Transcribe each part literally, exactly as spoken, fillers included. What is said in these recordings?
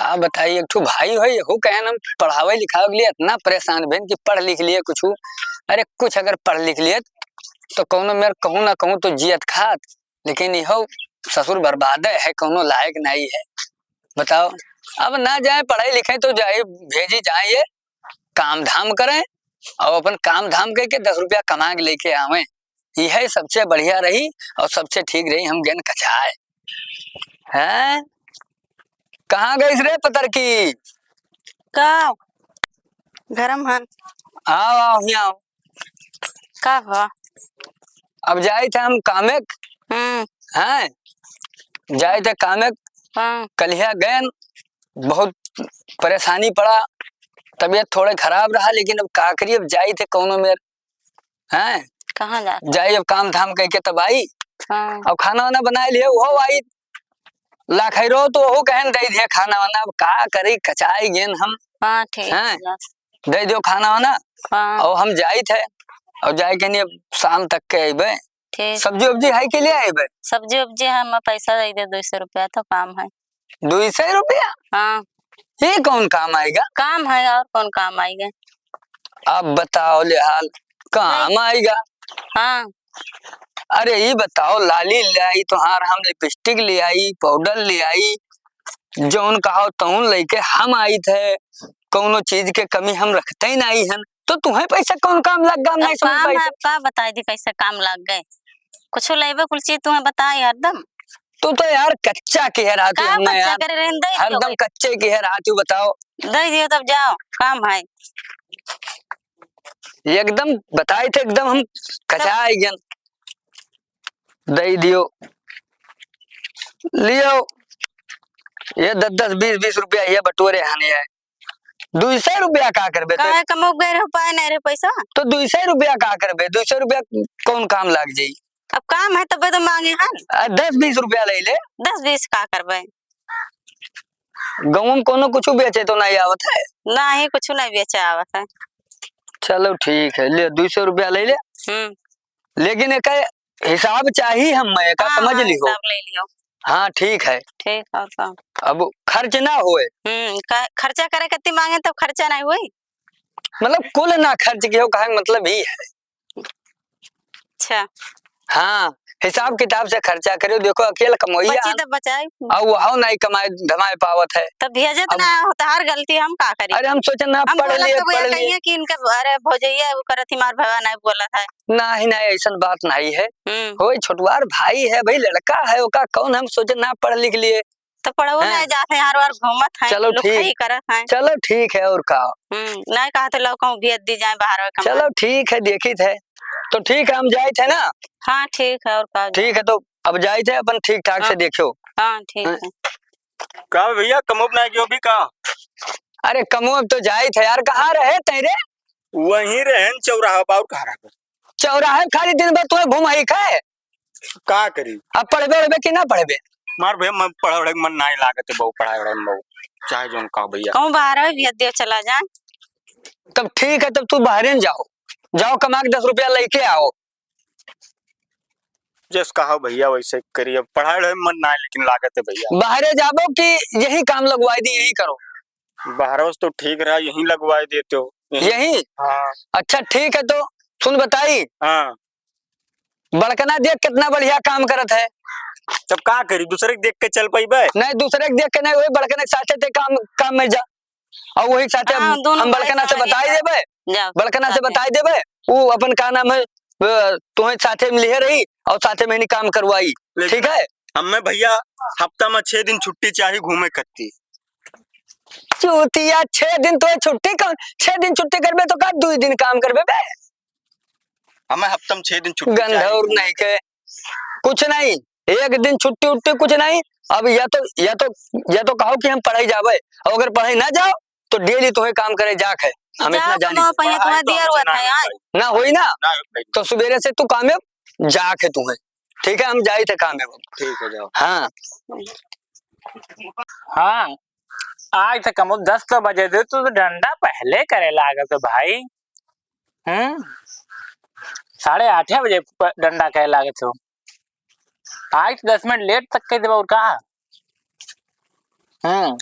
आप बताई, एक ठो भाई होई, हो कहेन हम पढ़ावे लिखावे के लिए इतना परेशान भेन कि पढ़ लिख लिए कुछ। अरे कुछ अगर पढ़ लिख लिए तो कौनो मेर कहूँ ना कहूँ तो जियत खात, लेकिन इहो ससुर बर्बादे है, कौनो लायक नाहीं है। बताओ, अब ना जाए पढ़े लिखे तो जाए, भेजी जाए ये काम धाम करें और अपन काम धाम करके दस रुपया कमा के लेके आवे, यही सबसे बढ़िया रही और सबसे ठीक रही। हम गेन कचाए हैं। कहाँ गइस रे पतरकी? का? घरम हन। आओ, आओ, हियाँ आओ। का हुआ? अब जाइत है हम कामे क-, हम्म। हैं? जाइत है कामे क-, हाँ। कलिया गएन, बहुत परेशानी पड़ा, तबीयत थोड़े खराब रहा, लेकिन अब का करी, अब जाइत है कौनो मेर, हैं? कहाँ जात? जाई अब काम धाम कइके तब आई। हाँ। अब खाना वाना बनाए लिए, उहो आई, लाखैरो तो ओहू कहेन दे दिया खाना वाना, अब का करी, कचाई गेन हम। हाँ, ठीक हैं? बा। दे दियो खाना वाना। हाँ। और हम जाइत है, और जाए के नहीं, अब शाम तक के अइबे। ठीक। सब्जी उब्जी है कि ले अइबे? सब्जी उब्जी है, हमें पैसा दे दे, दो सौ रुपया तो काम है। दो सौ रुपया? हाँ। ये कौन काम आएगा? काम है, और कौन काम आएगा? अब बताओ ले हाल, काम नहीं। आएगा? हाँ। अरे, ई बताओ, लाली ले आई तोहार, हम लिपस्टिक ले आई, पाउडर ले आई, जौन कहो तौन लइके हम आइत है, कौनो चीज के कमी हम रखते ही नाहीं हन, तो तुहें पैसा कौन काम लग गा, हम अब नाहीं समझ काम पाइत है, है। अब का बताई दी, कैसे काम लग गए? कुछ लेबे कुल चीज तुहें बताई हरदम। तू तो यार कच्चा के है रहती का हमने कच्चा यार, करे रहन, दे दियो हरदम भाई। कच्चे के है रहती, बताओ। दे दियो तब जाओ, काम है। एकदम बताए थे, एकदम हम कचाए गन। दे दियो, लियो, ये दस दस, बीस बीस रुपया ये बटोरे हन ये। दो सौ रुपया का करबे तो? काहे कमो गए रहो, पाए नहीं रहे पैसा? तो दो सौ रुपया का करबे? दो सौ रुपया कौन काम लाग जाई? अब काम है तबे तो मांगे हन। आ, दस बीस रुपया ले ले। दस बीस का करबे? गाँव में कोनो कुछ बेचे तो नहीं आवत है? नहीं, कुछ नहीं बेचे आवत है। चलो ठीक है, ले दो सौ रुपया ले ले। हम्म। लेकिन एक हिसाब चाही हम, एक हाँ, समझ हाँ, लिहो। हिसाब ले लियो। हाँ, ठीक है। ठीक, और का? अब खर्च ना होए। हम्म, का-, खर्चा करे कत्ती मांगे तब खर्चा नहीं होई? मतलब कुल ना खर्च कियो, कहे के मतलब ही है। अच्छा। हाँ, हिसाब किताब से खर्चा करियो। देखो, अकेल कमोइया बची तब बचाई। और वहौ नहीं कमाए धमाए पावत है। तब भेजे तो अब ना हो, तहार गलती, हम का करी? अरे, हम सोचे ना हम पढ़ बोला लिए, तो भैया पढ़ लिए। कहिए कि इनके, अरे, भौजैया वो करत ही, मार भवा नहीं बोला था। नहीं, नहीं, ऐसन बात नहीं है। हम्म। होई छोटवार भाई है भाई, लड़का है, ओका कौन हम सोचे ना पढ़ लिख लिए। तो पढ़ो हैं? नहीं जात है, हर बार घूमत है, चलो ठीक। करत है। चलो ठीक है, और का? हम्म, नहीं कहा तो लौकहूँ भेज दी जाए बाहर कमाए। चलो ठीक है, देखित है। तो ठीक है, हम जाइत है ना? हाँ, ठीक है, और का? ठीक है, तो अब जाइत है, अपन ठीक ठाक से हाँ। देखियो। हाँ, ठीक हैं? है। का भैया, कमोब ना गयो भी का? अरे कमोब तो जाइत है यार, कहाँ रहे तैं रे? वहीं रहेन चौराहा पर, और कहाँ रहबे? चौराहे खाली दिन भर तोहे घुमाई खाए। का करी? अब पढ़बे उढ़बे कि ना पढ़बे? मार भैया, मैं पढ़े उढ़े के मन नाहीं लागत है, बहु पढ़ाई उढ़ाई में बहु, चाहे जौन कहो भैया। कहूँ बाहर है भैया, देव चला जाए। तब ठीक है, तब तू बाहरे न जाओ, जाओ कमा के दस रुपया लेके आओ। जस कहो भैया वैसे करी, अब पढ़ाई उढ़ाई में मन नाहीं लेकिन लागत है भैया। बाहरे जाबो कि यही काम लगवाई दी, यही करो? बाहरों से तो ठीक रहा, यहीं लगवाई देते हो। यहीं? यहीं? हाँ। अच्छा ठीक है, तो सुन बताई। हाँ। बड़कना देख कितना बढ़िया काम करत है। तब का करी, दूसरे के देख के चल पइबे? नहीं, दूसरे के देख के नहीं, वही बड़कने के साथे ते काम, काम में जा, और वही के साथे हाँ, हम, दोनों हम भाई बड़कना से समझिए। बताई देबे, जाओ, बड़कना से साथे। बताई देबे, वो अपन का नाम है, अ, तुम्हें साथे में लिहे रही और साथे में ही काम करवाई, लेकिन ठीक है? हमें भैया हफ्ता में छह दिन छुट्टी चाही घूमे कत्ती। चूतिया, छह दिन तो छुट्टी, कौन छह दिन छुट्टी करबे तो का दो दिन काम करबे बे? हमें हफ्ता में छह दिन छुट्टी चाहिए। गंधौर नहीं के, कुछ नहीं, एक दिन छुट्टी उट्टी कुछ नहीं। अब या तो, या तो, या तो कहो कि हम पढ़ाई जावे, और अगर पढ़ाई ना जाओ तो डेली तुम्हें काम करे जाक है। हम जाओ इतना जानी। कमाओ, पहिले तुम्हें दिया रुआ था यार। ना होई ना, ना होई। तो सुबेरे से तू काम में जाक है तुम्हें, ठीक है, हम जाई थे काम में। ठीक है, जाओ। हाँ। हाँ, आज तक हम दस तो बजे दे, तू तो डंडा पहले करे लागत हो भाई। हम्म, साढ़े आठे बजे प-, डंडा कहे लागत हो। आज तो दस मिनट लेट तक कह देबा और का? हम्म,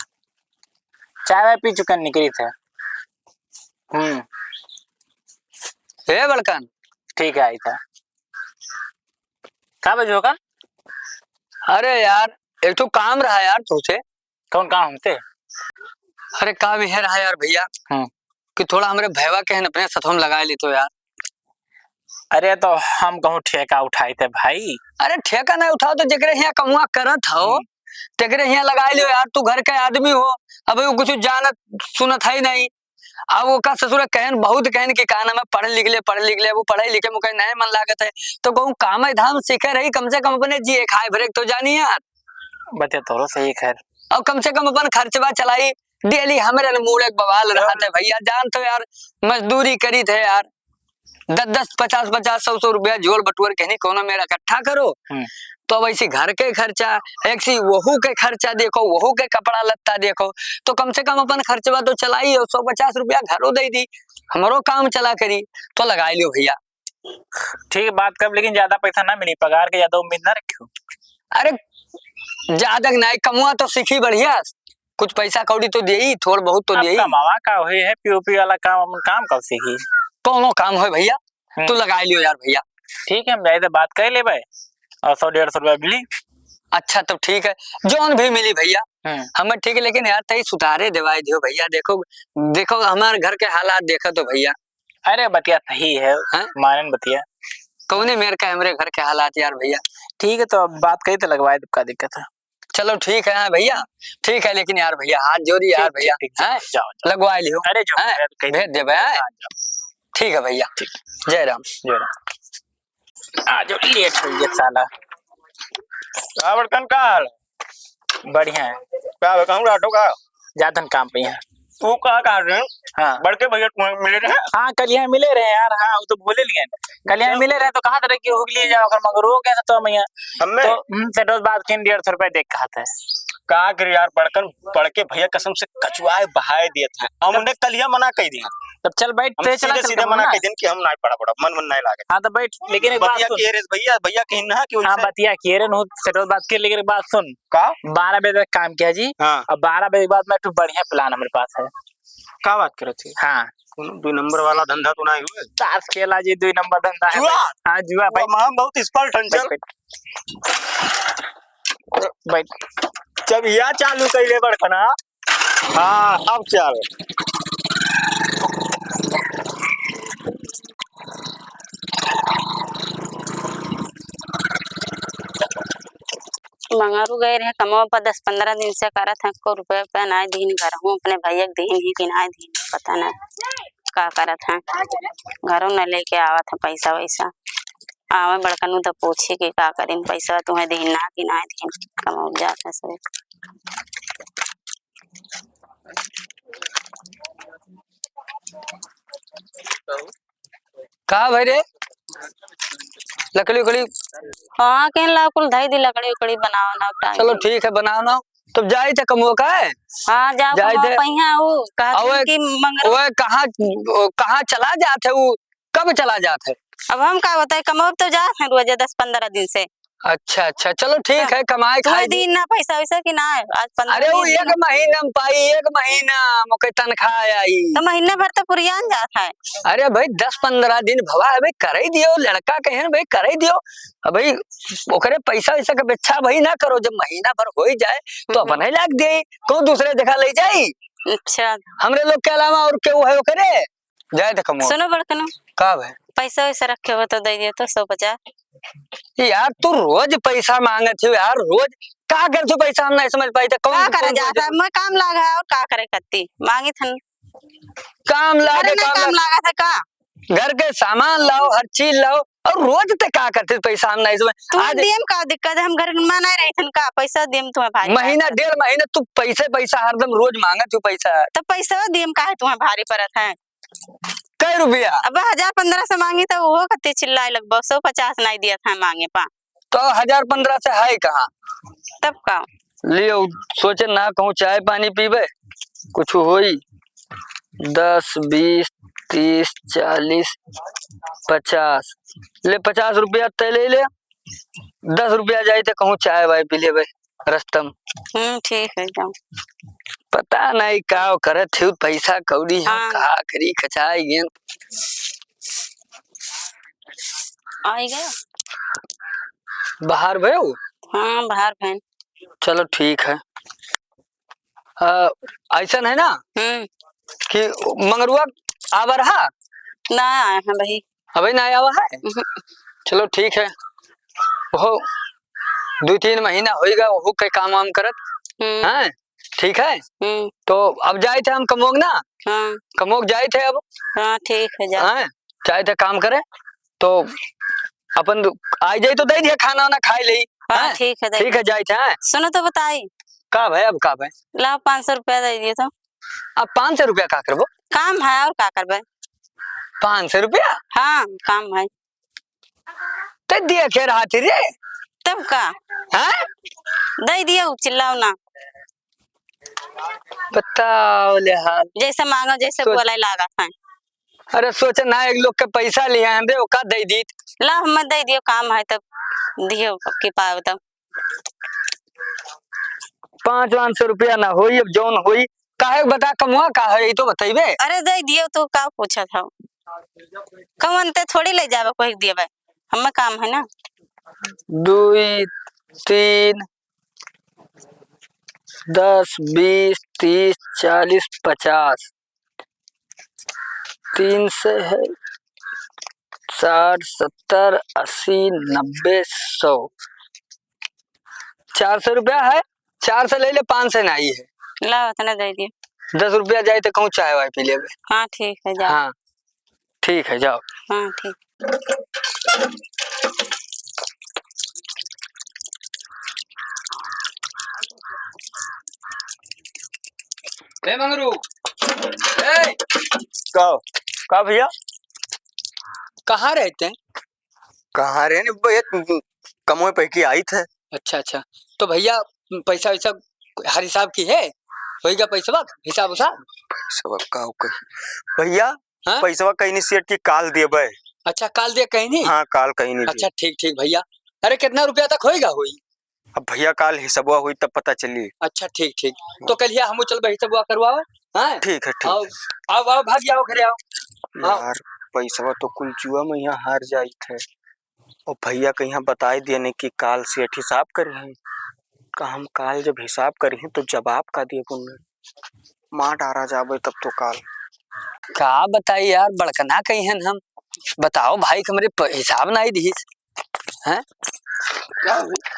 चाय वाय पी चुकन निकरी थे। हम्म। ए बड़कन। ठीक है, आई था। का बजो का? अरे यार, एक ठो काम रहा यार तुझसे। कौन काम हमसे? अरे काम यह रहा यार भैया, हम्म। कि थोड़ा हमरे भैया के है न अपने साथ में लगा ली तो यार। अरे तो हम कहूँ ठेका उठाई थे भाई। अरे ठेका नहीं उठाओ तो जेकरे हियाँ कमुआ करत हो, हम्म। तेकरे हियाँ लगा लियो यार, तू घर के आदमी हो। अब वो कुछ जानत सुनत है ही नहीं। अब ओका ससुरा कहन, बहुत कहन कि का नाम है, पढ़ लिख ले, पढ़ लिख ले। वो पढ़े लिखे में कहीं नहीं मन लागत है, तो कहूँ काम धाम सीखे रही, कम से कम अपने जिए खाए भरे तो जानी यार। बतिया तोरो सही है खैर। और कम से कम अपन खर्चवा चलाई, डेली हमरे न मूड़ एक बवाल रहत है भैया, जान तो यार, मजदूरी करी थे यार, दस दस, पचास पचास, सौ सौ रुपया जोड़ बटोर के नहीं कोनो मेरा इकट्ठा करो। हम्म। तो अब ऐसी घर के खर्चा, एक सी वहू के खर्चा देखो, वहू के कपड़ा लत्ता देखो, तो कम से कम अपन खर्चवा तो चलाई और सौ पचास रुपया घरो दे दी, हमरो काम चला करी, तो लगा लियो भैया। ठीक है, बात करब, लेकिन ज्यादा पैसा ना मिली, पगार के ज्यादा उम्मीद ना रखियो। अरे ज्यादा नहीं, कमुआ तो सीखी बढ़िया, कुछ पैसा कौड़ी तो देई, थोड़ बहुत तो अब देई। कमावा का होई है, पीओपी वाला काम, अपन काम कब सीखी? कौनो काम होए भैया, हम्म। तू लगाई लियो यार भैया। ठीक है, हम जाए तो बात कर लेबे और सौ डेढ़ सौ रुपया मिली। अच्छा, तब ठीक है, जौन भी मिली भैया, हम्म। हमें ठीक है, लेकिन यार तई सुधारे देवाई दियो भैया। देखो, देखो हमारे घर के हालात देखो तो भैया। अरे बतिया सही है, हैं? मानन बतिया। कौने मेर का हमरे घर के हालात यार भैया। ठीक है, तो अब बात करी तो लगवाए, तो का दिक्कत है? चलो ठीक है, हाँ भैया, ठीक है, लेकिन यार भैया हाथ जोड़ी यार ठीक, भैया, ठीक, ठीक, हैं? जाओ, जाओ। लगवा लियो, अरे जो हैं? है, कह भेज दे। देबे, हैं? हाँ, जाओ। ठीक है भैया, ठीक। जय राम। जय राम। आ जो लेट हो गया साला। का बड़कन, का हाल? बढ़िया है। का बे, कहूँ राठो का? जातन काम पे यहाँ। तू का कहा रहे? हाँ। बड़के भैया तुम्हें मिले रहे? हाँ, कल यहाँ मिले रहे यार। हाँ, वो तो भूले नहीं हैं। कल यहाँ जब मिले रहे तो कहा था कि हुगली जाओ, अगर मगर हो गया तो मैं यहाँ। हमें? तो, हम्म, सेठों से बात किन, डेढ़ सौ रुपए देख कहा था। का करे यार, बड़कन, बड़के भैया कसम से कचुआए बहाए दिए थे। हम तब उन्हें कल यहाँ मना कर दिया। तब चल बैठ, हम ते चला सीधे चल सीधे के मना ना। कर देन कि हम नाई पड़ा पड़ा, मन मन नाई लागे। हाँ, तो बैठ, लेकिन एक बात बतिया सुन। के रे भैया, भैया कहीं ना कि हाँ, उनसे बतिया के रे, नू सेठों से बात के, लेकिन एक बात सुन। का? बारह बजे तक काम किया जी। हाँ। अब बारह बजे के बाद मैं एक ठो बढ़िया plan हमारे पास है। का बात करत है? हाँ। कोनो दुई नंबर वाला धंधा तो नहीं हुए? ताश खेला जी, दुई नंबर धंधा है। जुआ? हाँ, जुआ, वो बैठ। माम बहुत expert हन, चल। बैठ, बैठ। बैठ। जब या चालू कैले बड़कना, हाँ, अब चल। मंगरू गए रहे कमवा पर, दस पन्द्रह दिन से करत हैं, एको रुपया पे नाय दीन, घर हूँ अपने भैया के दीन ही कि नाय दीन, पता नाय का करत हैं, घरों न लेके आवत हैं पैसा वैसा। आवे बड़कनू तो पूछी कि का करीन, पैसा तुम्हें दीन ना कि नाय दीन, कमवा जात हैं सब। का भाई रे? लकड़ी उकड़ी? हाँ, कहन ला कुल धई दी, लकड़ी उकड़ी बनाओ ना, टाइम चलो नहीं। ठीक है, बनाओ ना। तब जाई थे कमुआ का है? हाँ, जाओ जाई कमुआ थे। पहिया ऊ, कहत अबे, हैं कि मंगरू ओए, कहाँ, ओ, कहाँ चला जात है ऊ? कब चला जात है? अब हम का बताई, कमवा तो जात हैं रोज दस पन्द्रह दिन से। अच्छा, अच्छा, चलो ठीक हाँ। है, कमाए तुम्हें खाए दी। दीन ना पैसा वैसा कि ना है? आज पन्द्रह अरे वो दिन एक ना। महीना में पाई, एक महीना में ओके तनख्वाह आई। तो महीना भर तो पुरियान जात है। अरे भाई, दस पन्द्रह दिन भवा है भाई, करे दियो, लड़का कहे ना भाई, करे दियो। अब भाई ओकरे पैसा वैसा के अपेक्षा भाई ना करो, जब महीना भर हो ही जाए तो हम्म। अपन ही लाग दे, कौन दूसरे देखा ले जाई। अच्छा। हमरे लोग के अलावा और केहू है ओकरे? जाए दे कमवा। सुनो बड़कनू। का भाई? पैसा वैसा रखे हो तो दे दियो तो सौ पचास। यार, तू रोज पैसा मांगत हो यार, रोज का करत हो पैसा, हम नहीं समझ पाई थे। कौन, का करे कौन जाता है? मैं काम लाग है और का करे करती? मांगी थन। काम लाग अरे है, ना काम काम लाग लाग है का? घर के सामान लाओ, हर चीज लाओ, और रोज ते का करते पैसा, हम नहीं समझ। तू आज दियम का दिक्कत है? हम घर में नहीं रही थन का? पैसा दियम तुम्हें भारी महीना, बात है। डेढ़ महीना तू पैसे पैसा हरदम रोज मांगत हो पैसा। तो पैसा दियम का है तुम्हें भारी पड़त है? कै रुपया? अब हजार पन्द्रह से मांगी तो वो कत्ती चिल्लाए लगबो, सौ पचास नाई दिया था मांगे पा। तो हजार पन्द्रह से है कहाँ? तब का? लियो, सोचे ना कहूँ चाय पानी पीबे, कुछ होई, दस, बीस, तीस, चालीस, पचास, ले पचास रुपया ते ले ले, दस रुपया जाई ते कहूँ चाय वाय पी लेबे। रस्तम। हम्म, ठीक है, जाओ। पता नहीं का करत हो, पैसा कौड़ी है, हाँ। का करी, खचाई गेन। आई गया? बाहर भयो? हाँ, बाहर भैन। चलो, ठीक है। अ, ऐसन है ना हम्म। कि मंगरुआ आवा रहा? ना आया है भाई। अबे ना आवा है? हम्म। चलो ठीक है, वो दो तीन महीना होइगा, वो के काम वाम करत। हम्म। हैं? ठीक है? हम्म। तो अब जाइत है हम कमोग ना? हाँ। कमोग जाइत है अब। हाँ, ठीक है, जा। हैं? जाइत है काम करे, तो अपन आई जाई तो दे दिया, खाना वाना खाई लेई। हाँ, हैं? ठीक है, दे ठीक है, दिया। जाइत है, हैं? सुनो तो बताई। का भाई, अब का भाई? लाओ, पाँच सौ रुपया दे दियो तो। अब पाँच सौ रुपया का करबो? काम है, और का करबे? पाँच सौ रुपया? हाँ, काम है। ते दिया के रहती रे। तब का? हैं? दे दियो, चिल्लाओ ना। बताओ ले हाल। जैसे मांगो, जैसे सोच बोले लागत है। अरे सोच ना, एक लोग के पैसा लिया है रे, ओका दे दीत। ला, हम दे दियो, काम है तब दियो, अब की पाओ तब। पाँच पाँच सौ रुपया ना होई, अब जौन होई, काहे बता, कमुआ का है, ई तो बतइबे। अरे दे दियो, तू का पूछत हौ? कौन ते थोड़ी ले जावे, कोई दिए भाई, हमें काम है ना। दुई, तीन, दस, बीस, तीस, चालीस, पचास, तीन सौ है, साठ, सत्तर, अस्सी, नब्बे, सौ, चार सौ रुपया है, चार सौ ले ले, पाँच सौ नाई है। ला, उतना दे दियो। दस रुपया जाए तो कहूँ चाय वाय पी लेबे। हाँ, ठीक है, जाओ। हाँ, ठीक है, जाओ। हाँ, ठीक। ए मंगरू, ए! का? का भैया? कहाँ रहते हैं? कहाँ रहे? नहीं भैया, कमोए पे की आई थे। अच्छा, अच्छा। तो भैया, पैसा वैसा हर हिसाब की है? होइगा पैसवा, हिसाब उसाब? पैसवा का हो कही? भैया, हाँ? पैसवा कहीं नहीं सेठ की काल देबे। अच्छा, काल दे कहीं नहीं? हाँ, काल कहीं नहीं अच्छा, दे। ठीक, ठीक भैया। अरे, कितना रुपया तक होइगा होई? अब भैया, काल हिसबवा होई तब पता चली। अच्छा, ठीक, ठीक। तो कलिया हमू चलबे हिसबवा करवावे, हाँ? ठीक है, ठीक आओ, है। आओ, आओ, भाग आओ, घरे आओ। आओ। यार, पैसवा तो कुल जुआ में यहाँ हार जाइत है। और भैया कहिया बताए देने कि काल सेठ हिसाब करिहैं। का हम काल जब हिसाब करिहैं तो जवाब का दिए पुण्य? मार डारा जाबे तब तो काल। का बताई यार, बड़कना कहिहैं हम। बताओ भाई, हमरे प-, हिसाब नाई दिहिस। हैं? का भाई?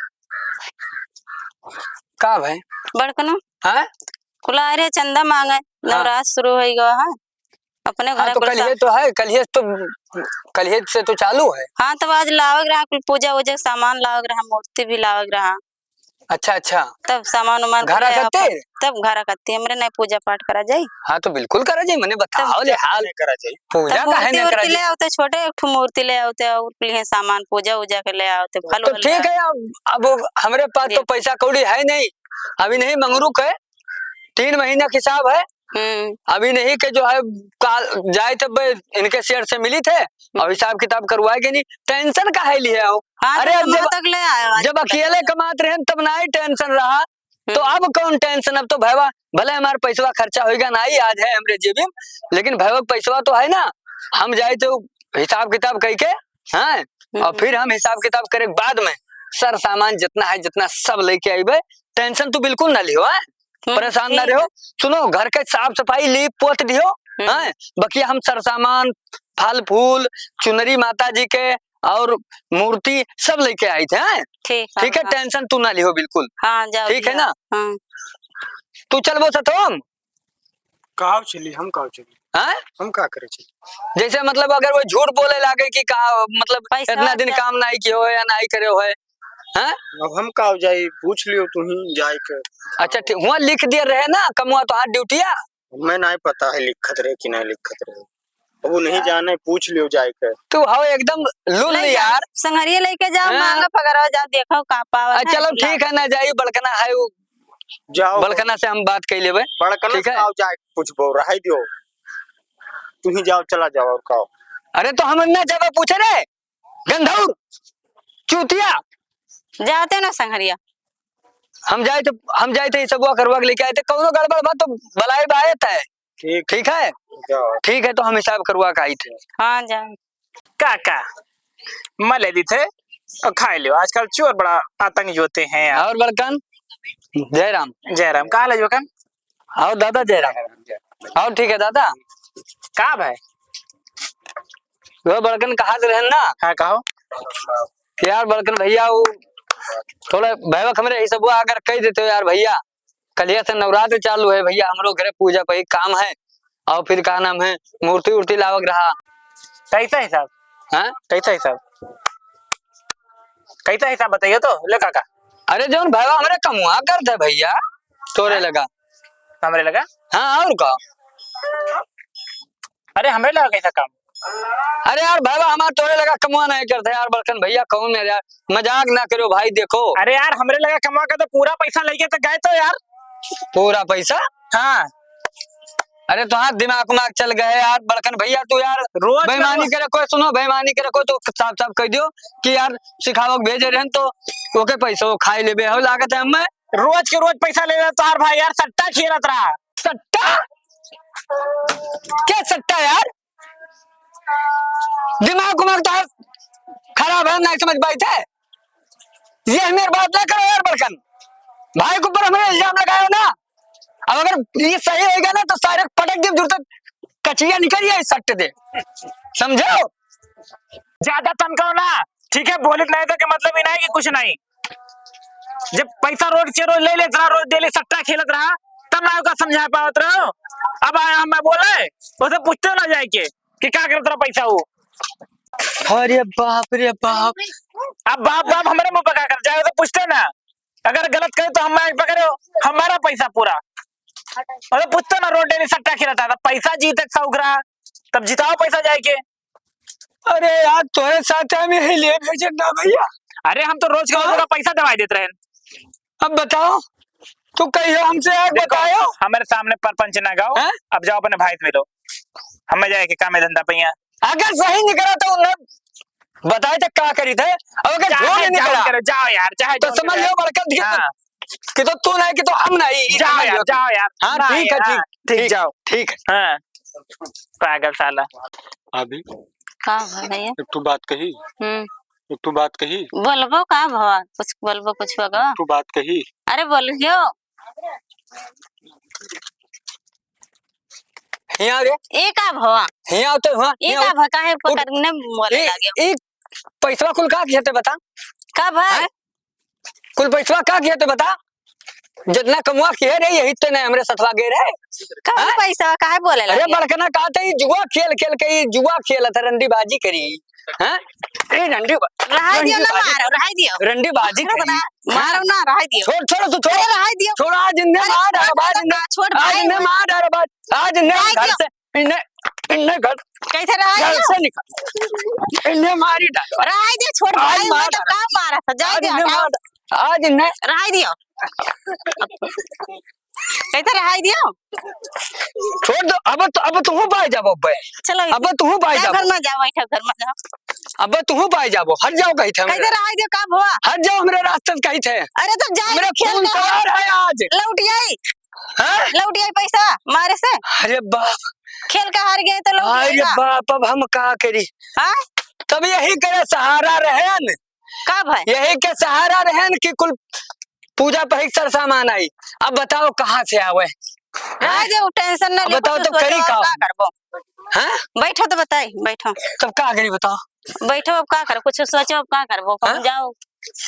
का भाई? बड़कनो। हैं? कुल आए रहे चंदा मांगे, हाँ। नवरात शुरू होइ गवा है। अपने हाँ, घर तो कुल कल सा- ये तो है, कल ये तो, कल ये से तो चालू है। हाँ, तब आज लावक रहा, कुल पूजा वूजा के सामान लावक रहा, मूर्ति भी लावक रहा। अच्छा, अच्छा। तब सामान उमान घर कुल ले आकते? अपन, तब घर आकते, हमरे नहीं पूजा पाठ करा जाई। हाँ, तो बिल्कुल करा जाई, मने तब बताओ ले हाल। नहीं करा जाई। पूजा तब काहे मूर्ति नहीं करा वूर्ति ले जाई? आवते, छोटे एक ठो मूर्ति ले आवते और कुल ये सामान पूजा वूजा के ले आवते, फल तो वल ठीक ले है, अब, अब हमरे पास तो जी। पैसा कौड़ी है नहीं, अभी नहीं मंगरू के, तीन महीना के हिसाब है। हम्म। अभी नहीं के जो है काल जाए तब इनके सेठ से मिली थे और हम्म। हिसाब किताब करवाए के नहीं, tension काहे लिए हो? हाँ, अरे तो अब जब, कमा तक ले आयो आज जब तक। अकेले कमात रहे तब ना ही tension रहा, तो हम्म। अब कौन tension? अब तो भैया भले हमार पैसवा खर्चा होइगा ना ही, आज है हमरे जेबी में, लेकिन भैया पैसवा तो है ना, हम जाए तो हिसाब किताब कह के, हाँ, और हम्म। फिर हम हिसाब किताब करे के बाद में सर सामान जितना है, जितना सब लेके आइबे, tension तू बिल्कुल ना लियो, हैं? हम्म, परेशान ना ठीक रहो। है। सुनो, घर के साफ सफाई, लीप पोत दियो, हम्म। हैं? बकिया हम सरसामान, फल फूल, चुनरी माता जी के और मूर्ति सब लेके आई थे, हैं? ठीक है, ठीक है, हाँ। Tension तू ना लिहो बिल्कुल। हाँ, जाओ ठीक है दिया। ना? हाँ। तू चलबो सतोम? काव चली, हम काव चली? हैं? हम का करे चली? जैसे मतलब अगर वो झूठ बोले लागे कि का, मतलब पैसा इतना दिन का- काम नाई कियो है या नाई करे हो है, हैं? अब हम का जाई, पूछ लियो तू ही जाए के। अच्छा, ठीक, हुआ लिख दिए रहे ना, कमुआ तो हाथ ड्यूटिया। मैं नहीं पता है लिखत रहे कि नहीं लिखत रहे, अब वो नहीं हाँ। जाने, पूछ लियो जाए के। तू हो एकदम लुल ले यार। जाओ, संगरिया लेके जाओ, हाँ। मांगा पकड़ो, जाओ, देखो का पावा आ, है, चलो, ठीक है, ना जाई, बड़कना है वो, जाओ। बड़कना से हम बात कर लेबे, बड़कना ठीक से है? आओ, जाए पूछबो, रहाई दियो, तू ही जाओ, चला जाओ, और का। अरे, तो हम ना जाबे पूछे रे, गंधौर, चूतिया। जाते ना संगरिया। हम जाइत, हम जाइत ही सबवा करवा के लेके आइत है। कौनो गड़बड़ बा तो बलाए बाए तय। ठीक। ठीक है? जाओ। ठीक है, तो हम हिसाब करवा के आइत है। हाँ, जाओ। काका, मले दी थे और खाए लियो। आजकल चोर बड़ा आतंकी होते हैं यार। और बड़कन? जय राम। जय राम। का हाल है जोकन? और दादा जय राम। और ठीक है दादा। का भाई? वो बड़कन कहा से रहन ना? हाँ, कहो। कि यार बड़कन भैया, वो थोड़ा भैया हमरे यही सब हुआ, अगर कह देते हो यार भैया, कलिया से नवरात्र चालू है भैया, हमरो घरे पूजा पे काम है, और फिर का नाम है, मूर्ति उर्ति लावक रहा। कैसा हिसाब? हाँ? कैसा हिसाब? कैसा हिसाब बताइए तो, ले काका। अरे जौन भैया हमरे कमुआ करत है भैया, तोरे हाँ? लगा। हमरे लगा? हाँ, और का? अरे हमरे लगा कैसा काम? अरे यार भैया हमार तोरे लगा कमुआ नहीं करत है यार, बड़कन भैया कहूँ मेरे यार, मजाक ना करो भाई, देखो। अरे यार, हमरे लगा कमवा के तो पूरा पैसा लेके तो गए तो यार। पूरा पैसा? हाँ। अरे तोहार दिमाग उमाग चल गए यार बड़कन भैया, तू यार रोज का बेईमानी रोज। करे कोई, सुनो, बेईमानी करे कोई तो साफ साफ कह दियो कि यार सिखावक भेजे रहन तो ओके पैसा वो खाई लेबे हो लागत है हमें। रोज के रोज पैसा ले रहा तोहार भाई यार, सट्टा खेलत रहा। सट्टा? क्या सट्टा यार? दिमाग उमाग तो खराब है, नहीं समझ पाई थे। ये मेरे बात ना करो यार बड़कन, भाई के ऊपर हमें इल्जाम लगायो ना। अब अगर ये सही होइगा ना तो सारे पटक दे, दूर तक कचिया निकल जाए, सट दे, समझो? ज्यादा तनकाओ ना, ठीक है? बोलित नहीं तो के मतलब ही नहीं कि कुछ नहीं। जब पैसा रोज के रोज ले लेत रहा, रोज डेली सट्टा खेलत रहा, तब ना ओका समझा पावत रहो। अब आया हम, मैं बोले, उसे पूछते ना जाए के कि का करत रहा पैसा वो। अरे बाप रे बाप। अब बाप बाप हमारे मुंह पे का कर जाए, तो पूछते ना। अगर गलत करे तो हम पकड़ो, हमारा पैसा पूरा। अरे पूछते ना, रोड डेली सट्टा खेलता था, पैसा जीते शौक रहा, तब जिताओ पैसा जाए के। अरे यार, तोरे साथ हम यही लिए भेजन ना भैया। अरे हम तो रोज के रोज हाँ? ओका पैसा दवाई देत रहे। अब बताओ, तू कहियो हमसे आग देखो, बतायो। हमारे सामने परपंच ना गाओ, हैं? अब जाओ अपने भाई से मिलो। हमें जाए के काम है धंधा पहिया। अगर सही निकला तो उन्हें बताए तो का करी थे, अब अगर चाहे झूठ जाओ निकला करो, जाओ यार, चाहे तो जाओ समझ करो। लो बड़कन की हाँ। कि तो तू नहीं कि तो हम नहीं, जाओ समझ यार, लो। जाओ यार। हाँ, ना ठीक है, यार। ठीक, ठीक, ठीक, जाओ। ठीक है। हाँ, पागल साला। भाभी, का भवा भैया? एक ठो बात कही। हम्म। एक ठो बात कही। बोलबो का भवा? कुछ बोलबो, कुछ होगा? एक ठो बात कही। अरे बोलियो। हियाँ रे। ए का भवा? हियाँ तो हुआ, ए हियाँ का भवा? काहे उठ। पकड़ने बोले ए, लागे? ए, पैसवा कुल का किया ते बता? का भाई? हैं? कुल पैसवा का किया ते बता? जितना कमुआ किए रे, यही ते नहीं हमरे सथवा गए रे। कौन हाँ? पैसा काहे बोले अरे लगे? बड़कना कहते ही जुआ खेल खेल के ही जुआ खेलत है, रंडीबाजी करी। हाँ? ए रंडी बा-, रहाई दियो ना, रंडीबाजी मारो, रहाई दियो। रंडीबाजी रुक करी। ना, मारो ना, रहाई दियो। छोड़, छोड़, तू छोड़। अरे रहाई दियो। छोड़, आज इन्हें अरे मार छोड़ डालो, आज इन्हें, छोड़ आज भाई, इन्हें मार। मार डालो, आज इन्हें रहाई घर दियो। से इन्हें, इन्हें घर, कैसे रहा घर दियो? से निकाल। इन्हें मारी डालो। रहाई दियो, छोड़ आज भाई, मार मैं तो डालो। का मारा था, जाए आज दियो, इन्हें हटाओ। मार डालो। आज इन्हें रहाई दियो। कैसे रहाई दियो? छोड़ दो, अब तो, अब तू पाए जाबो बे। चलो, अब तू पाए जाओ जाबो। घर में जाओ, बैठो घर में जाओ। अब तू पाए जाबो, हट जाओ कही थे हमरे। कैसे रहाई दियो, का भवा? हट जाओ हमरे रास्ते से कही थे। अरे तो जाए हमरे खेल खून के सवार है आज। लौट आई। हाँ? लौट आई पैसा मारे से। अरे बाप। खेल के हार गए तो लौट अरे आएगा। बाप, अब हम का करी? हाँ? तब यही करे सहारा रहन। का भाई? यही के सहारा रहन कि कुल पूजा पही सर सामान आई। अब बताओ कहाँ से आवे? रह जाओ, टेंशन ना अब ले, बताओ कुछ तो सोचो करी और का? का करबो? हाँ? बैठो तो बताई, बैठो। तब का करी बताओ? बैठो, अब का करो? कुछ सोचो, अब का करबो? कहूँ हाँ? जाओ,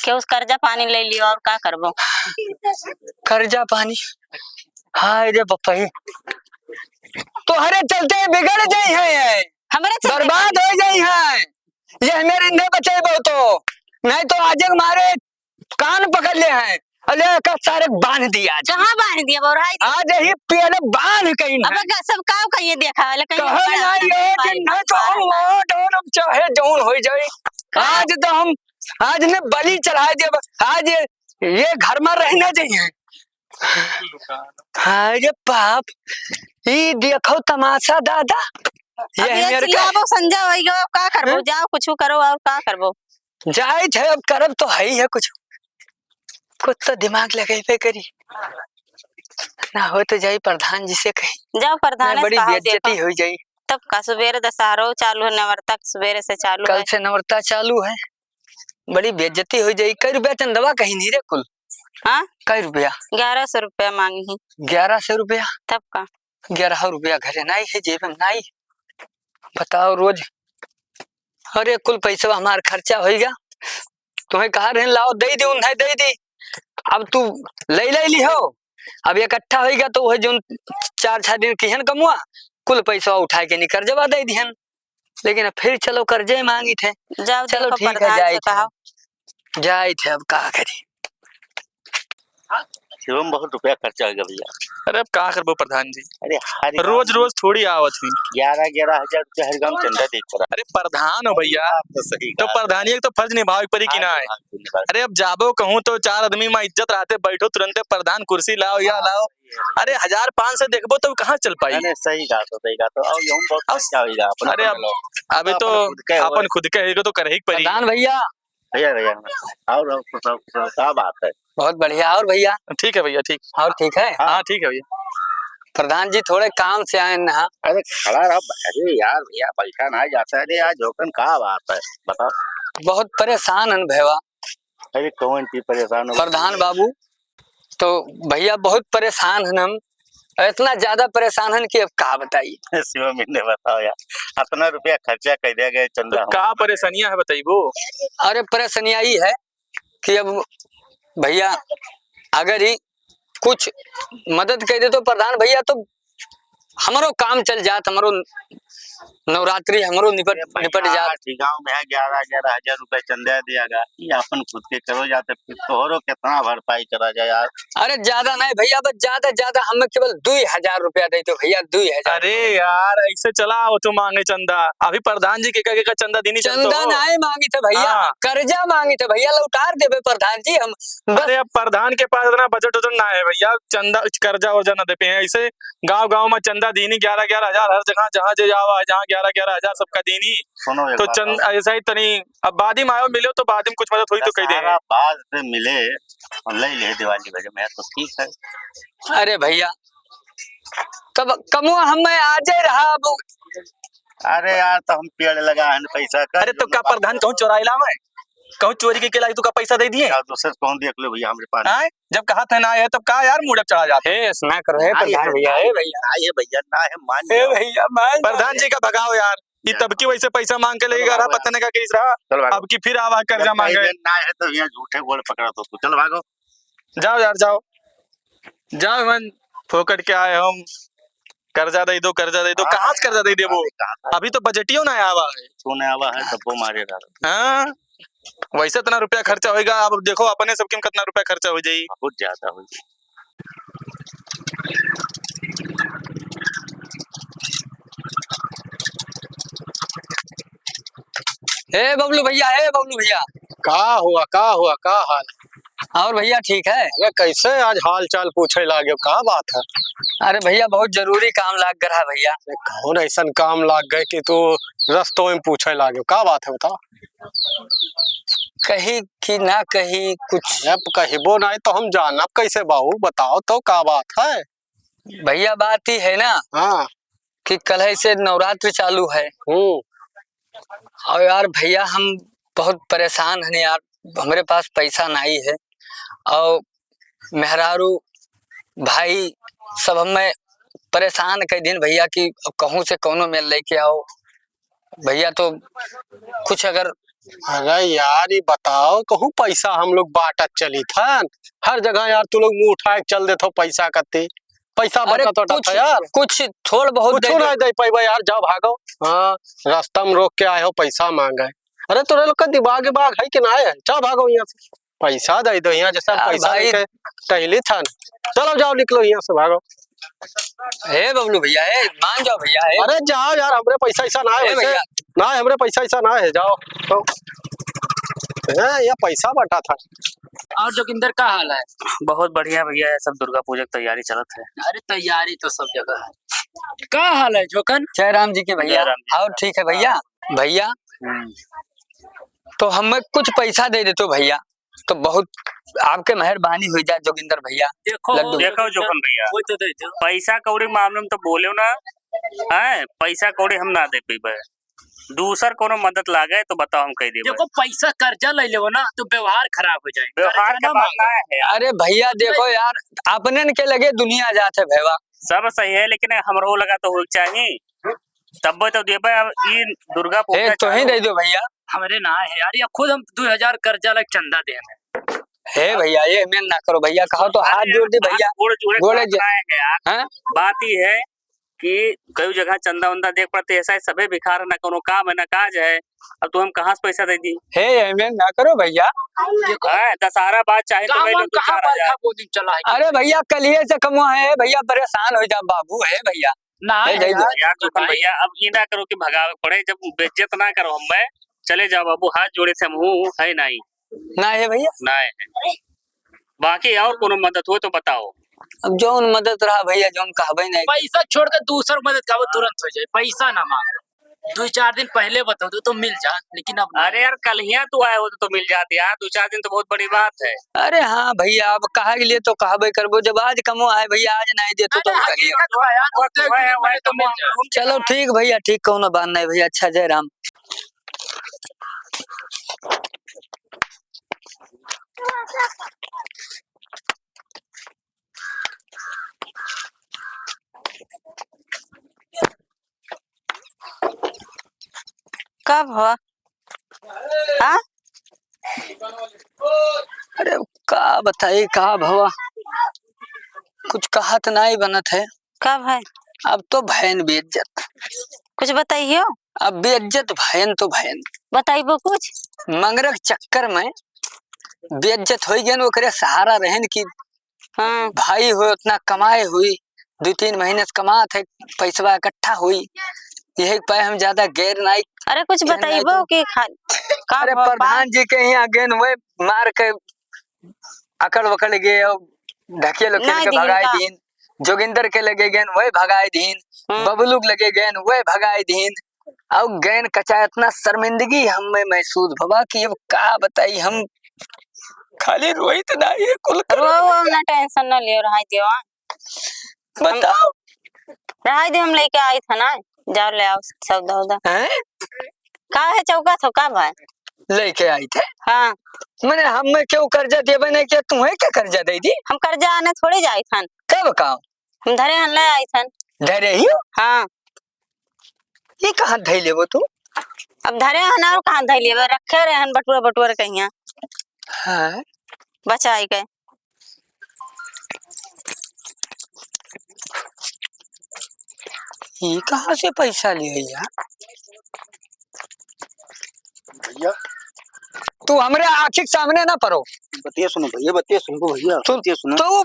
केहू से कर्जा पानी ले लियो, और का करबो? कर्जा पानी? हाय रे बप्पा, ये तोहरे चलते बिगड़ जाई है, हमरे चलते बर्बाद हो जाई है। ये मेरे नहीं बचेबो तो, नहीं तो आज मारे कान पकड़ ले हैं। अले का सारे बांध दिया आज। कहाँ बांध दिया बौराई? आज ही पेले बांध कहीं अब ना। का सब काव का ये देखा, लेकिन ये कहो बड़ा ना ये कि नहीं तो हम मार और चाहे जौन हो जाए। का? आज तो हम, आज ने बलि चढ़ा दिया। आज ये, ये घर में रहना चाहिए। हाय रे बाप, ई देखो तमाशा दादा। अब ये ये मेरे का चिल्लाबो संजय वही गो, का करबो? हैं? जाओ कुछ करो और का करबो? जाए थे, अब करब तो है ही है कुछ। कुछ तो दिमाग लगइबे करी। ना हो तो जाई प्रधान जी से कही। जाओ प्रधान ना, से बड़ी कहाव बेइज्जती देखो। होइ जाई। तब का सुबेरे दशहरो चालू है, नवरता सुबेरे से चालू कल है। से नवरता चालू है, बड़ी बेइज्जती होइ जाई। कई रुपया चंदवा कहीं नहीं रे कुल? हाँ? कई रुपया? ग्यारह सौ रुपया मांगी ही। ग्यारह सौ रुपया? तब का? ग्यारह रुपया घरे नाई है, जेब में नाई। बताओ रोज, अरे कुल पैसवा हमार खर्चा होइगा। तुम्हें कहा रहन लाओ, दे दी, उन्हें दे दी। अब तू ले ले ली हो, अब इकट्ठा होइगा तो वह जोन चार छह दिन किहन कमुआ, कुल पैसवा उठाए के निकर जवा दे दिहन। लेकिन अब फिर चलो कर्जे मांगी थे। जाओ चलो देखो ठीक है, प्रधान जाए से थे। कहो। जाए थे, अब का करी। शिवम, बहुत रुपया खर्चा होइगा भैया। अरे अब का करबो प्रधान जी? अरे हर गाँव रोज में रोज थोड़ी आवत ही। ग्यारह ग्यारह हजार रुपया हर गाँव चंदा देख पड़ा। अरे प्रधान हो भैया, बात तो सही तो कहा। प्रधानी एक तो फर्ज निभावे के पड़ी कि हाँ, ना है? निभावे के पड़ी। अरे अब जाबो कहूँ तो चार आदमी में इज्जत रहते, बैठो तुरंते प्रधान कुर्सी लाओ या लाओ। अरे हजार पाँच सौ देखबो तो कहाँ चल पाई? अरे सही कहा तो, सही कहा तो। अब यहूँ बहुत अब खर्चा होइगा अपना अरे अब मतलब। अभी तो तो अपन खुद के अपन होए। खुद के होए तो करही के पड़ी। प्रधान भैया, भैया, भैया, और, और, और, और क्या बात है? बहुत बढ़िया। और भैया? ठीक है भैया, ठीक। और ठीक है? हाँ। हाँ, ठीक है भैया। प्रधान जी थोड़े काम से आए हैं ना। अरे खड़ा रहो। अरे यार भैया, बैठा ना जाता है। अरे यार जोकन, का बात है, बताओ। बहुत परेशान हन भैया। अरे कौन चीज परेशान हो? प्रधान बाबू, तो भैया बहुत परेशान हन हम, इतना ज्यादा परेशान हन कि अब का बताई। शिवम, इन्हें बताओ यार, इतना रुपया खर्चा कर दिया गया तो चंदा। का परेशानियां है बताइबो? अरे परेशानियां ई है कि अब भैया अगर ही कुछ मदद कर दे तो प्रधान भैया, तो हमरो काम चल जात, हमरो नवरात्रि हमरो निपट, अरे भैया, निपट जात। आठ गांव में है, ग्यारह ग्यारह हजार रुपए चंदा दिया गा, ये अपन खुद के करो जाते, फिर तोहरो कितना भरपाई करा जाए यार। अरे ज्यादा नहीं भैया, बस ज्यादा ज्यादा हमें केवल दुई हजार रुपया दे दो भैया, दुई हजार। अरे यार, ऐसे चला आओ तो मांगे चंदा, अभी प्रधान जी के का, के का चंदा दीनी चलतो चंदा हो? नहीं मांगी थे भैया, हाँ। कर्जा मांगी थे भैया, लौटार देबे प्रधान जी हम। बस अरे अब प्रधान के पास इतना बजट उजट ना है भैया, चंदा कर्जा वर्जा ना दे पे हैं, ऐसे गांव गांव में चंदा दीनी ग्यारह ग्यारह हजार, हर जगह जहाँ जे जावा है, जहाँ ग्यारह ग्यारह हजार सबका दीनी। सुनो एक तो बात चंद और। ऐसा ही तनी, अब बाद में आयो मिलो तो बाद में कुछ मदद हुई तो कह दे। दशहरा बाद में मिले और ले ले दिवाली भर में तो ठीक है। अरे भैया, तब कमुआ हम मैं आजे रहा अब। अरे यार, तो हम पेड़ लगा है पैसा का अरे तो का प्रधान कहूँ चोराई लावे? कहूँ चोरी के, के लाई तू का पैसा दे दिए? यार, दूसरे से कहूँ देख लो भैया, हमरे पास। आए? जब कहा था ना आए, तब का यार मूड अप चढ़ा जाता है? हे, ऐसा ना करो, हे ना, ये प्रधान भैया, हे भैया। ना, ये भैया, ना, ये मान हे जाओ। भैया, मान प्रधान जाओ। जी का भगाओ यार, ये चल। तब की वैसे पैसा मांग के लेके चल रहा, भागो पता यार। नहीं का करीस रहा। चल भागो। अब की फिर आवा कर्जा जब मांगे। कहीं ना है तो यहाँ झूठे गोड़ पकड़ा तो तू। चल भागो। जाओ यार, जाओ। जाओ, मन फोकट के आए हम। कर्जा दे दो, कर्जा दे दो। हाँ, कहाँ से कर्जा दे देबो? कहाँ से? अभी तो बजटियो ना आवा है। तू ना आवा है, तब वो मारे रहा। हाँ, वैसे इतना रुपया खर्चा होइगा, अब देखो अपने सबके में कितना रुपया खर्चा हो जाई। बहुत ज्यादा हो जाई। ए बबलू भैया, ए बबलू भैया। का हुआ, का हुआ, का हाल? और भैया ठीक है? अरे कैसे आज हाल चाल पूछे लागे, का बात है? अरे भैया बहुत जरूरी काम लाग गया है भैया। अरे कौन ऐसन काम लाग गए कि तू रस्तों में पूछे लागे, का बात है बताओ? कही कि ना कही कुछ। अरे अब कहिबो नहीं तो हम जानब कैसे बाबू, बताओ तो का बात है? भैया बात ही है ना हाँ। कि कल है से नवरात्र चालू है। हम्म। और यार भैया हम बहुत परेशान हैं यार, हमरे पास पैसा नहीं है और मेहरारू भाई सब हमें परेशान कर दिन भैया कि अब कहूँ से कौनो मेल लेके आओ भैया, तो कुछ अगर अरे यार, ये बताओ, कहूँ पैसा हम लोग बांटत चली थन? हर जगह यार तू लोग मुंह उठाए के चल देत हो पैसा कत्ती। पैसा अरे बटत वटत कुछ, है यार। कुछ थोड़ बहुत कुछ दे दे। ना दे पाइबा यार, जाओ भागो। हाँ, रास्ता में रोक के आए हो, पैसा मांगे। अरे तोरे लोग का दिमाग विमाग है कि ना है? जाओ भागो यहाँ से। पैसा दे दो यहाँ, जैसे हम यार पैसा भाई। लेके टहली थन। चलो जाओ, निकलो यहाँ से, भागो। हे बबलू भैया, हे मान जाओ भैया, हे। अरे जाओ यार, हमरे पैसा ऐसा ना है हे वैसे। भैया। ना है, हमरे पैसा ऐसा ना है, जाओ। तो, हैं, ये पैसा बटा था। और जोगिंदर का हाल है? बहुत बढ़िया भैया, ये सब दुर्गा पूजा की तैयारी चलत है। अरे तैयारी तो सब जगह है। का हाल है जोकन? जय राम जी के भैया। जय राम जी। और ठीक है भैया? भैया, हम्म। तो हमें कुछ पैसा दे देतो भैया। तो बहुत आपके मेहरबानी हुई जाए जोगिंदर भैया। देखो, लड्डू। देखो जोखन भैया, वो तो दे दो। पैसा कौड़ी मामले में तो बोलेउ ना, हैं? पैसा कौड़ी हम ना दे पइबे। दूसर कोनो मदद लागे तो बताओ, हम कह देबे। देखो, पैसा कर्जा ले लेबो ना तो व्यवहार खराब हो जाए। व्यवहार कर्जा के ना बात मांगो। ना है यार। अरे भैया देखो यार, अपनन के लगे दुनिया जात है भैया। सब सही है, लेकिन हमरो लगा तो होइक चाही, तब्बे तो देबे। अब ई दुर्गा पूजा एक तो ही चालू दे दो भैया। हमरे ना है यार, या खुद हम दो हजार कर्जा लग चंदा दे हमें। हे भैया, ये मेन ना करो भैया, कहो तो हाथ अरे जोड़ दी यार, भैया। हाथ गोड़ जोड़े गोड़े बात ज-, ना है यार। हैं? बात ई है कि कई जगह चंदा वंदा देख पड़ते, ऐसा ही सभे भिखार है, ना कोनो काम है, ना काज है। अब तू हम कहाँ से पैसा दे दी? हे, एमे ना करो भैया। देखो, हैं, दशहरा बाद चाहे तो काम ले लो हम तू कहाँ चार हजार। बरखा बोनी चला है? अरे भैया, कलिए से कमवा है भैया, परेशान हो जा बाबू, हे भैया। ना हे, हे दे दो। यार। यार, दुकान भाई। भैया, अब ई ना करो कि भगावे पड़े, जब बेइज्जत ना करो हमें, चले जाओ बाबू, हाथ जोड़े थे हम हूँ, है नहीं। ना हे भैया। ना हे। बाकी और कोनो मदद हो तो बताओ। अब जौन मदद रहा भैया, जौन कहबे नहीं। पैसा छोड़ के दूसर मदद कहबो तुरंत हो जाए, पैसा ना मांगो। दो चार दिन पहले बता दो तो मिल जा, लेकिन अब ना। अरे यार, कल हिया तू आए हो तो, तो मिल जाती यार, दो चार दिन तो बहुत बड़ी बात है। अरे हाँ भैया, अब कहा के लिए तो कहबे करबो, जब आज कमो आए भैया, आज नहीं दे तो, अरे तो कल हिया। हकीकत बा यार, वह, दो वह, तीन दिन वह पहले तो मिल कमो जा। चलो ठीक भैया, ठीक, कोनो बात नहीं भैया। अच्छा, जय राम। कब हो? हाँ? अरे का बताई, का भवा, कुछ कहत नाई बनत है। कब है? अब तो भयन बेइज्जत। कुछ बताइयो। अब बेइज्जत भयन तो भयन। बताइबो कुछ? मंगरक चक्कर में बेइज्जत होई गयन, ओकरे सहारा रहन कि हाँ। भाई हो, उतना कमाए हुई, दो तीन महीने से कमात है, पैसवा इकट्ठा हुई, यही पे हम ज्यादा गैर नाई अरे कुछ कहन नाई बताइबो तो। कि खा-, का अरे भवा प्रधान जी के यहाँ गेन वही मार के अकड़ वकड़ गए और ढकेल उकेल ना के दीन भगाई का। दीन, जोगिंदर के लगे गेन वही भगाई दीन, हम्म। बबलू के लगे गेन वही भगाई दीन, और गैन कचा इतना शर्मिंदगी हमें महसूस भवा कि अब का बताई हम, खाली रोइत ना ये कुल रो, करत रो, ना टेंशन ना लियो, रहाई दियो, हाँ। बताओ। रहाई दियो, हम लेके आई था ना, जाओ ले आओ सौदा उदा। हैं? का है चौका थो, का भाई? लेके आई थे। हाँ। मने हमें क्यों कर्जा देबे नहीं किया, तुम्हें क्या कर्जा दे दी? हम कर्जा आने थोड़ी जाई थन। कब का? हम धरे हन ले आई थन। धरे ही हो? हाँ। ये कहाँ धई लेबो तू? अब धरे हन और कहाँ धई लेबे? रखे रहे हन बटुआ बटुआ कहिया। हाँ। बचाई के। ये कहाँ से पैसा लिए यार? भैया। तू हमरे आँखी के सामने ना परो। बतिया सुनो भैया, बतिया सुनो भैया, सुन, बतिया सुनो। तू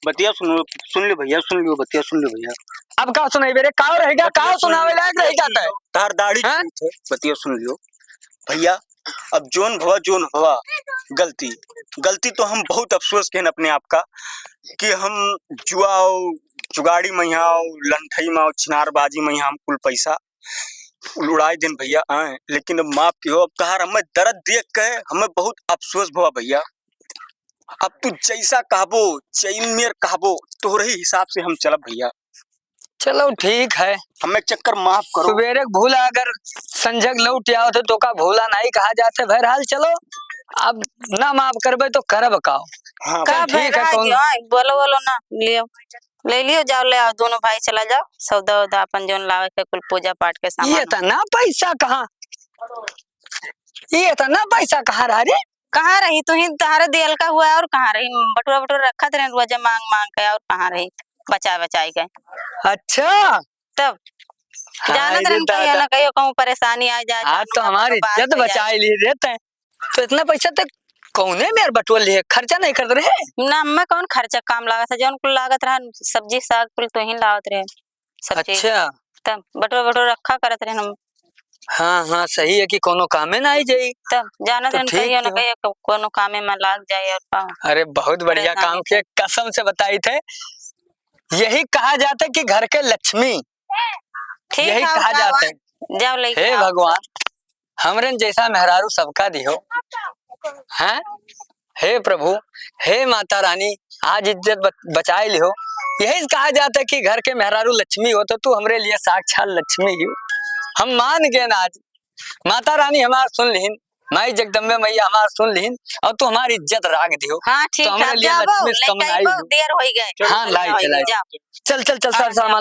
बतिया सुनो, सुन लियो भैया, सुन लियो, बतिया सुन लियो भैया। अब का सुनाई बेरे, का रहेगा, का सुनावे लायक रह जाता है? तार दाढ़ी हाँ? छूट है, बतिया सुन लियो भैया। अब जोन भवा, जोन भवा गलती, गलती तो हम बहुत अफसोस कहन अपने आप का कि हम जुआ और जुगाड़ी में यहाँ और लंठई में और छिनारबाजी में यहाँ हम कुल पैसा उड़ाई देन भैया, आए, लेकिन अब माफ किहो, अब तहार हमें दर्द देख के हमें बहुत अफसोस भवा भैया। अब तू जैसा कहबो, जैन मेर कहबो, तोहरे ही हिसाब से हम चलब भैया। चलो ठीक है। हमें चक्कर माफ करो। सुबेरे के भूला अगर संझक लौट आओ तो, तो का भूला नहीं कहा जाते। बहरहाल चलो, अब ना माफ करबे तो करब काओ। हाँ। का चल ठीक है, भाई, कौन आगे, हाँ, बोलो, बोलो ना, लियो। ले लियो, जाओ, ले आओ, दोनों भाई चला जाओ, सौदा उदा अपन जौन लावे के कुल पूजा पाठ के सामान। ये इतना पैसा कहाँ, ये इतना पैसा कहाँ रहा रे? कहाँ रही? तू ही तहारे दियल का हुआ और कहाँ रही? बटुरा बटुरा रखत रहे रोजे मांग मांग के और कहाँ रही? बचा बचाई के। अच्छा। तब हाय जानत रे रहन कहियो दादा। ना कहियो कहूँ परेशानी आ जाए, आज जानू तो ना हमारी बात इज्जत हो जाए। बचाई ली रे तैं। तो इतना पैसा तक कौने में यार बटोर लिए, खर्चा नहीं करत रहे? ना, हमें कौन खर्चा काम लागत है, जौन कुल लागत रहा, सब्जी साग कुल तो ही लावत रहे, सब चीज। अच्छा। तब बटोर बटोर रखा करत रहे हम। हाँ, हाँ, सही है कि कोनो कामे ना आई जाई। तब जानत तो रहन ठीक कहियो ना तो। कहियो को-, कोनो कामे में लाग जाए और का। अरे बहुत बढ़िया परेशानी काम से। किए, कसम से बताई थे, यही कहा जाता है कि घर के लक्ष्मी, ठीक यही है, कहा का जाता बात? है। जाओ लेके हे आओ। भगवान, हमरन जैसा मेहरारू सबका दिहो। हैं? हे प्रभु, हे माता रानी, आज इज्जत बच-, बचाए लिहो। यही से कहा जाता है कि घर के मेहरारू लक्ष्मी हो, तो तू हमरे लिए साक्षात लक्ष्मी ही हो। हम मान गए ना आज। माता रानी हमार सुन लिहिन, माई जगदम्बे मैया हमार सुन लिहिन, और तू हमारी इज्जत राख दियो। हाँ, ठीक तो है, हमरे लिए जाबो, लक्ष्मी से कम लेके ना आई आइबो, हो। देर होई गए। हाँ, लाई, होई लाई। गए, जाओ। चल, चल, चल, सार हाँ, सामान जाओ।